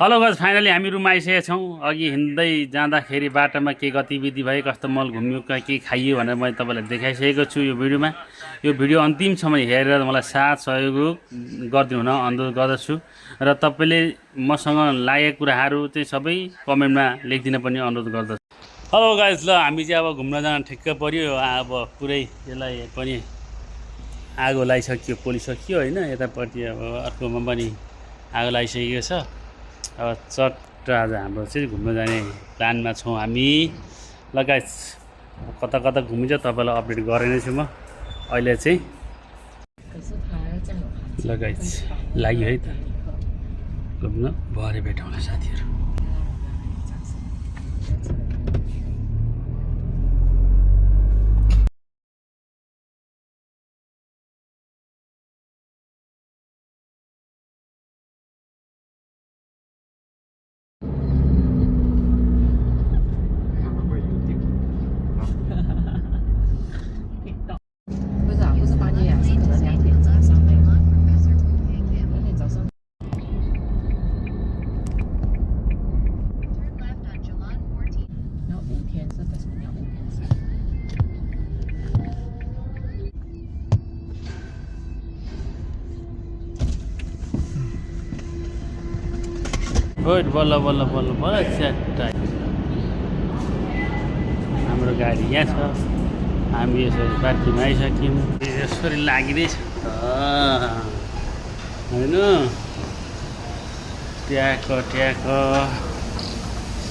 Hello guys finally हामी room आइसकेका छौँ। अघि हिँड्दै जाँदाखेरि बाटोमा के गतिविधि भयो, कस्तो मल घुम्यो, के खाइयो भनेर मैले तपाईँलाई देखाइसकेको छु यो भिडियोमा। यो भिडियो अन्तिमसम्म हेरेर मलाई साथ सहयोग गरिदिनु हुन अनुरोध गर्दछु र तपाईँले मसँग लागेको कुराहरू चाहिँ सबै कमेन्टमा लेखिदिन पनि अनुरोध गर्दछु। हेलो गाइस, ल हामी चाहिँ अब घुम्न जान ठिक्क पर्यो। अब पुरै यसलाई पनि आगो लगाइसक्यो, पोलिसक्यो होइन। यतापट्टि अब अर्कोमा पनि आगो लगाइसकेको छ। अब चट्ट आज हाम्रो चाहिँ घुम्न जाने प्लानमा छौँ हामी। ल गाइस, कता कता घुमिन्छ तपाईँलाई अपडेट गरे नै छु म अहिले चाहिँ। ल गाइस लाग्यो है त घुम्न, भरे भेटौँला साथीहरू। वेट, बल्ल बल्ल बल्ल बल्ल च्याट्टा हाम्रो गाडी यहाँ छ। हामी यसरी पार्टीमा आइसक्यौँ। यसरी लागिँदैछ होइन। ट्याक ट्याक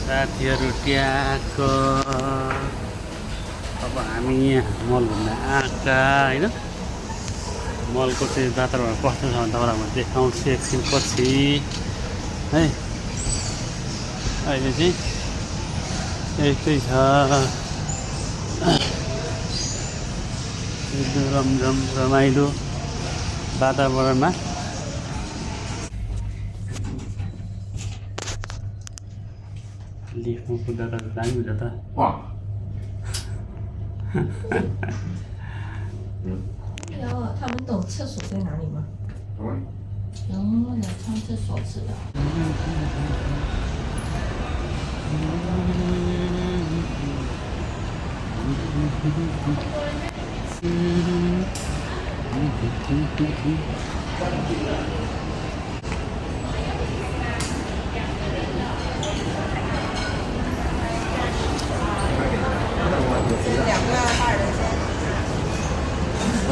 साथीहरू ट्याक। अब हामी यहाँ मल घुम्न आएका होइन। मलको चाहिँ वातावरण कस्तो छ भने तपाईँलाई म देखाउँछु एकछिन पछि है। अहिले चाहिँ यस्तै छ, एकदम रमाइलो वातावरणमा। लिफ्टमा कुद्दा त दामी हुन्छ त। 他们懂厕所在哪里吗？然后呢，上厕所吃的。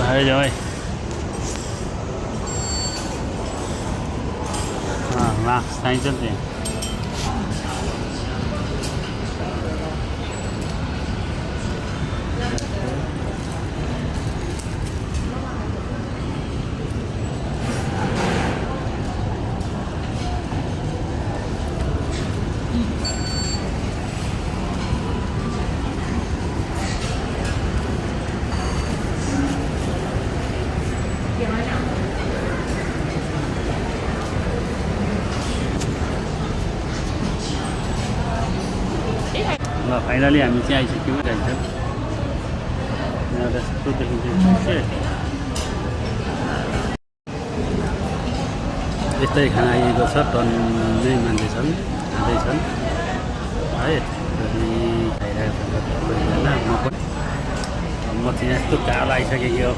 还是喂啊，3针的。ल फाइनली हामी चाहिँ आइसक्यौँ रहेछ। यहाँ यस्तो देखिन्छ यस्तै खाना आइएको छ। टन्नै मान्छे छन्, खाँदैछन् है। खाइरहेको छ सबैजना। म चाहिँ यस्तो कालो आइसकेको।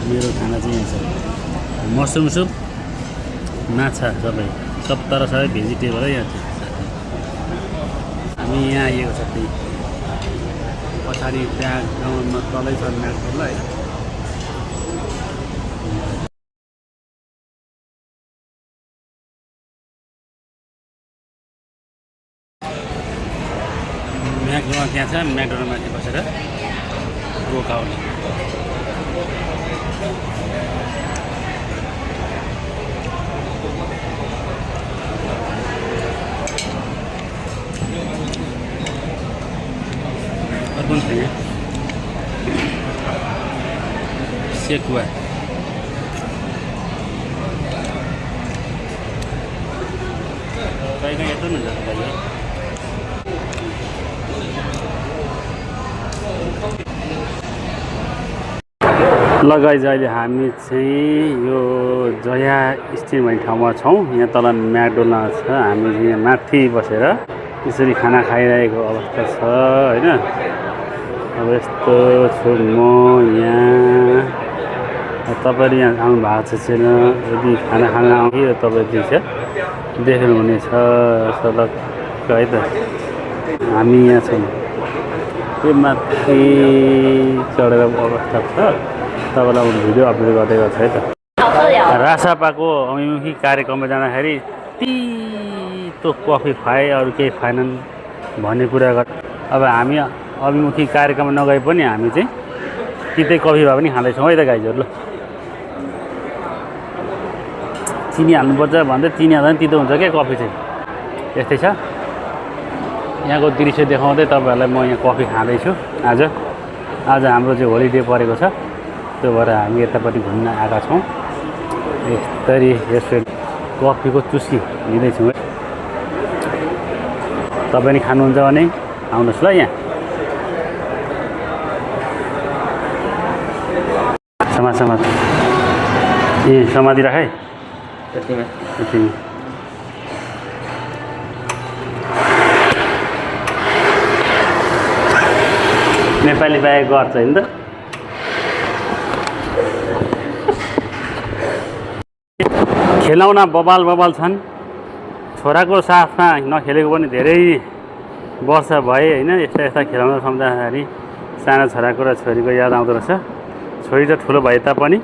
मेरो खाना चाहिँ यहाँ छ मसरुम सुप, माछा सब तर सबै भेजिटेबलै यहाँ छ। हामी यहाँ आइएको छ त्यही पछाडि त्यहाँ गाउँमा तलै छ म्याटोल है। म्याकडोमा त्यहाँ छ, म्याकडोमा माथि बसेर रोकाउने। अर्को छैन सेकुवा। कहीँ कहीँ यस्तो हुन्छ दाजु। ल गाइज अहिले हामी चाहिँ यो जया स्टिल भन्ने ठाउँमा छौँ। यहाँ तल म्याकडोनल्ड छ। हामी यहाँ माथि बसेर यसरी खाना खाइरहेको अवस्था छ होइन। अब यस्तो छु म यहाँ। तपाईँहरू यहाँ आउनु भएको छ छैन, यदि खाना खान आउँथ्यो तपाईँले चाहिँ देख्नुहुनेछ सडक है त। हामी यहाँ छौँ, त्यो माथि चढेर अवस्था छ। तपाईँलाई भिडियो अपलोड गर्दै गर्छ है त। रासापाको अभिमुखी कार्यक्रममा जाँदाखेरि तितो कफी खुवाए, अरू केही खाएनन् भन्ने कुरा गर। अब हामी अभिमुखी कार्यक्रममा नगए पनि हामी चाहिँ तितै कफी भए पनि खाँदैछौँ है त गाइजहरू। ल चिनी हाल्नुपर्छ भन्दै चिनी हाल्दा पनि तितो हुन्छ क्या कफी चाहिँ, यस्तै छ। यहाँको दृश्य देखाउँदै तपाईँहरूलाई म यहाँ कफी खाँदैछु। आज हाम्रो चाहिँ होलिडे परेको छ, त्यो भएर हामी यतापट्टि घुम्न आएका छौँ। यसरी रेस्टुरेन्ट कफीको चुस्की लिँदैछौँ है। तपाईँ नि खानुहुन्छ भने आउनुहोस् ल। यहाँ समाज ए समाधि राख है। नेपाली बाहेक गर्छ होइन त। खेलौना बबाल छन्। छोराको साथमा नखेलेको पनि धेरै वर्ष भए होइन। यस्ता खेलौना सम्झँदाखेरि सानो छोराको र छोरीको याद आउँदो रहेछ। छोरी त ठुलो भए तापनि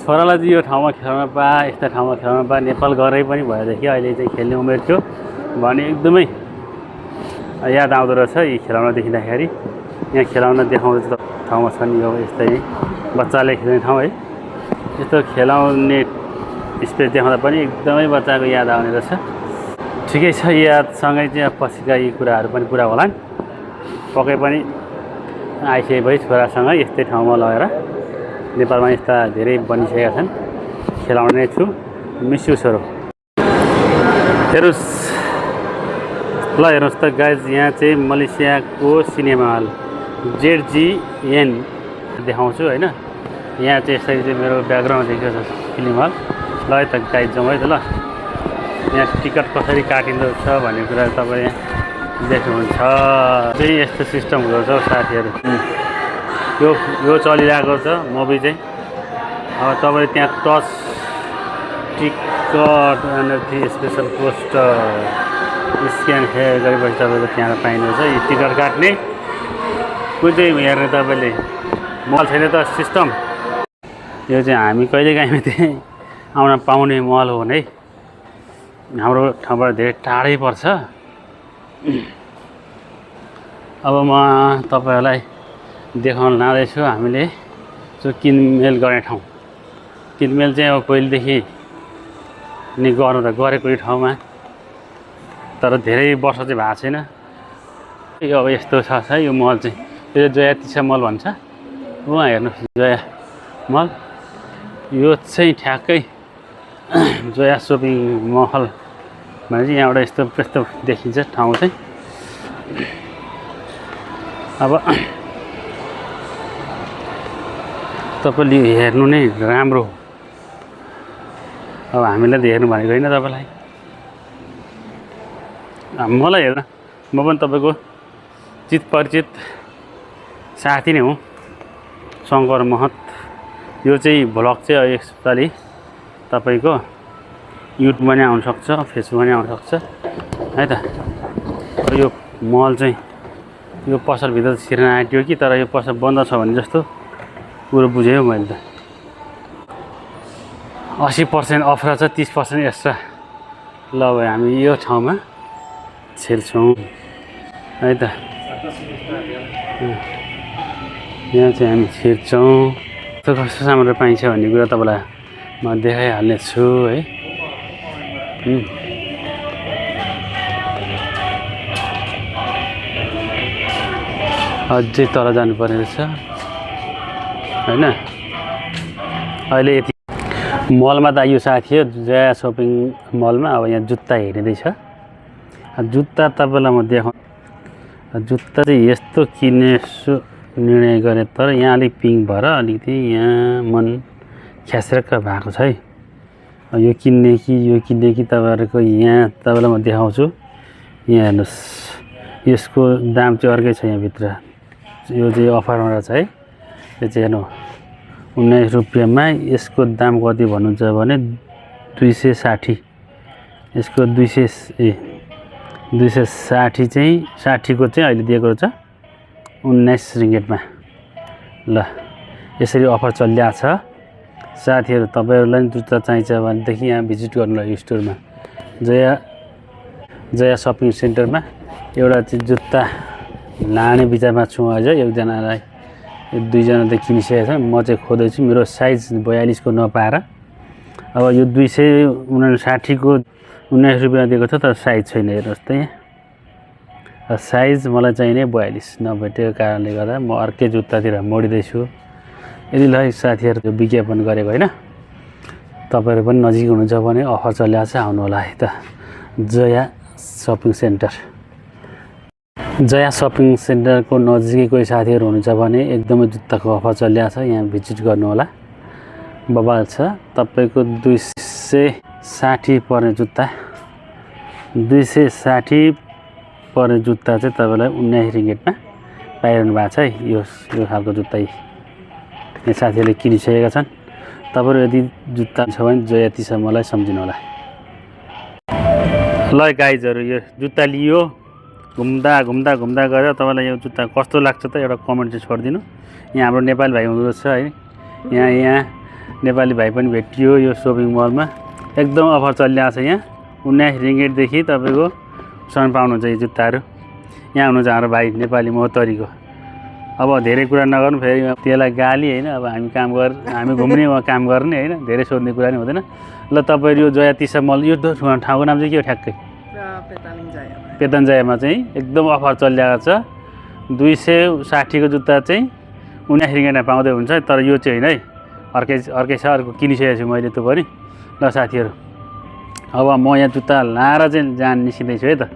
छोरालाई चाहिँ यो ठाउँमा खेलाउन पाए, यस्ता ठाउँमा खेलाउन पाए, नेपाल गरै पनि भएदेखि अहिले चाहिँ खेल्ने उमेर थियो भने एकदमै याद आउँदो रहेछ यी खेलाउन देखिँदाखेरि। यहाँ खेलाउन देखाउँदै ठाउँमा छन् यो यस्तै बच्चाले खेल्ने ठाउँ है। यस्तो खेलाउने स्पेस देखाउँदा पनि एकदमै बच्चाको याद आउने रहेछ। ठिकै छ, यादसँगै चाहिँ पछिका यी कुराहरू पनि पुरा होलान्। पक्कै पनि आइसकेपछि छोरासँग यस्तै ठाउँमा लगेर, नेपालमा यस्ता धेरै बनिसकेका छन्, खेलाउने छु। मिस यु छोरो। हेर्नुहोस् ल, हेर्नुहोस् त गाइज, यहाँ चाहिँ मलेसियाको सिनेमा हल ZGN देखाउँछु होइन। यहाँ चाहिँ यसरी चाहिँ मेरो ब्याकग्राउन्ड देखेको छ फिल्म हल। ल है त गाइज जाउँ है त। ल यहाँ टिकट कसरी काटिँदो छ भन्ने कुरा तपाईँ देख्नुहुन्छ। चाहिँ यस्तो सिस्टम हुँदो रहेछ साथीहरू। यो चलिरहेको छ मुभी चाहिँ। अब तपाईँ त्यहाँ touch ticket special poster scan गरेपछि तपाईँको त्यहाँ पाइनुहुन्छ यी टिकट काट्ने। कुन चाहिँ हेर्ने तपाईँले मल छैन त सिस्टम। यो चाहिँ हामी कहिलेकाहीँ चाहिँ आउन पाउने मल हो नै। हाम्रो ठाउँबाट धेरै टाढै पर्छ। अब म तपाईँहरूलाई देखाउन लाँदैछु हामीले जो किनमेल गर्ने ठाउँ। किनमेल चाहिँ अब पहिलेदेखि नि गर्नु त गरेको यो ठाउँमा, तर धेरै वर्ष चाहिँ भएको छैन। यो अब यस्तो छ यो मल चाहिँ। यो जया तिसा मल भन्छ। उहाँ हेर्नुहोस् जया मल। यो चाहिँ ठ्याक्कै जया सपिङ महल भने चाहिँ यहाँबाट यस्तो देखिन्छ ठाउँ चाहिँ। अब तपाईँले हेर्नु नै राम्रो। अब हामीलाई त हेर्नु भनेको होइन तपाईँलाई, मलाई हेर्न। म पनि तपाईँको चित परिचित साथी नै हुँ, शङ्कर महत। यो चाहिँ भ्लग चाहिँ यसपालि तपाईँको युट्युबमा नै आउनसक्छ, फेसबुकमा नै आउनसक्छ है त। यो मल चाहिँ यो पसलभित्र छिर्न आँट्यो कि, तर यो पसल बन्द छ भने जस्तो कुरो बुझेँ मैले त। 80% अफ रहेछ, 30% एक्स्ट्रा। ल अब हामी यो ठाउँमा छिर्छौँ है त। यहाँ चाहिँ हामी छिर्छौँ। त्यो कस्तो सामान पाइन्छ भन्ने कुरा तपाईँलाई म देखाइहाल्ने छु है। अझै तल जानुपर्ने रहेछ होइन। अहिले यति मलमा त यो साथी हो जया सपिङ मलमा। अब यहाँ जुत्ता हेरिँदैछ। जुत्ता तपाईँलाई म देखाउँ। जुत्ता चाहिँ यस्तो किन्ने निर्णय गरेँ तर यहाँ अलिक पिङ्क भएर अलिकति यहाँ मन ख्यास्रक्क भएको छ है। यो किन्ने कि तपाईँहरूको यहाँ तपाईँलाई म देखाउँछु। यहाँ हेर्नुहोस् यसको दाम चाहिँ अर्कै छ यहाँभित्र। यो चाहिँ अफरमा रहेछ है। यो चाहिँ हेर्नु 19 रुपियाँमा यसको दाम कति भन्नुहुन्छ भने 260। यसको 260 चाहिँ 60 को चाहिँ अहिले दिएको रहेछ 19 रिङ्गेटमा। ल यसरी अफर चलिरहेको छ साथीहरू। तपाईँहरूलाई जुत्ता चाहिन्छ भनेदेखि यहाँ भिजिट गर्नुहोला यो स्टोरमा जया सपिङ सेन्टरमा। एउटा चाहिँ जुत्ता लाने विचारमा छु अझ। एकजनालाई दुईजनाले किनिसकेको छ। म चाहिँ खोज्दैछु मेरो साइज 42 को नपाएर। अब यो 259 को 19 रुपियाँ दिएको छ तर साइज छैन। हेर्नुहोस् त यहाँ साइज मलाई चाहिने 42 नभेटेको कारणले गर्दा म अर्कै जुत्तातिर मोडिँदैछु। यदि ल साथीहरू यो विज्ञापन गरेको होइन। तपाईँहरू पनि नजिक हुनुहुन्छ भने अफर चलिरहेको छ आउनु होला है त। Jaya shopping centre. Jaya shopping सेन्टरको नजिकै कोही साथीहरू हुनुहुन्छ भने एकदमै जुत्ताको अफर चलिरहेको छ। यहाँ भिजिट गर्नु होला। बबाल छ। तपाईँको 260 पर्ने जुत्ता 260 पर्ने जुत्ता चाहिँ तपाईँलाई 19 रिङ्गेटमा पाइरहनु भएको छ है। यो खालको जुत्ता यहाँ साथीहरूले किनिसकेका छन्। तपाईँहरू यदि जुत्ता छ भने जया तिसम्मलाई सम्झिनु होला। ल गाइजहरू यो जुत्ता लियो। घुम्दा गएर तपाईँलाई यो जुत्ता कस्तो लाग्छ त एउटा कमेन्ट चाहिँ छोडिदिनु। यहाँ हाम्रो नेपाली भाइ हुनुहुन्छ है। यहाँ नेपाली भाइ पनि भेटियो यो सपिङ मलमा। एकदम अफर चलिरहेको छ। यहाँ 19 रिङ्गेटदेखि तपाईँको सम्म पाउनुहुन्छ यो जुत्ताहरू। यहाँ हुनुहुन्छ हाम्रो भाइ नेपाली महोत्तरीको। अब धेरै कुरा नगर्नु फेरि त्यसलाई गाली होइन। अब हामी घुम्ने वा काम गर्ने होइन। धेरै सोध्ने कुरा नि हुँदैन। ल तपाईँहरू यो जया तिसा मल यो ठाउँको नाम चाहिँ के हो ठ्याक्कै? पेतनजयामा चाहिँ एकदम अफर चलिरहेको छ। 260 को जुत्ता चाहिँ 19 रिङ्गेटमा पाउँदै हुन्छ। तर यो चाहिँ होइन है अर्कै छ। अर्को किनिसकेको छु मैले त्यो पनि। ल साथीहरू अब म यहाँ जुत्ता लाएर चाहिँ जान निस्किँदैछु है त।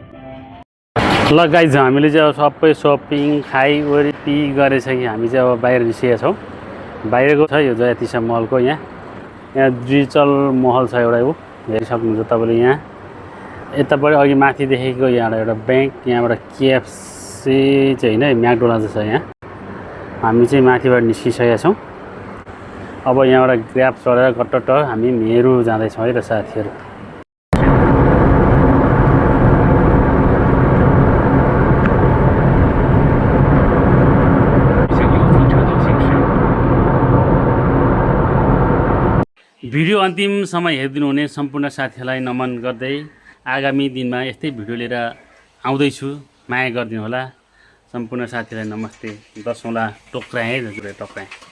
ल गाइज हामीले चाहिँ अब सबै सपिङ खाइवरिपि गरेपछि हामी चाहिँ अब बाहिर निस्केका छौँ। बाहिरको छ यो जया तिसा मलको। यहाँ डिजिटल महल छ एउटा। यो हेरि सक्नुहुन्छ तपाईँले। यहाँ यतापट्टि अघि माथिदेखिको यहाँबाट एउटा ब्याङ्क, यहाँबाट KFC चाहिँ होइन म्याकडोनल्ड छ। यहाँ हामी चाहिँ माथिबाट निस्किसकेका छौँ। अब यहाँबाट ग्र्याब चढेर गट्ट हामी मेरू जाँदैछौँ है त साथीहरू। भिडियो अन्तिमसम्म हेरिदिनु हुने सम्पूर्ण साथीहरूलाई नमन गर्दै आगामी दिनमा यस्तै भिडियो लिएर आउँदैछु। माया गरिदिनु होला। सम्पूर्ण साथीलाई नमस्ते। दसौँला टोक्राएँ है टोक्राएँ।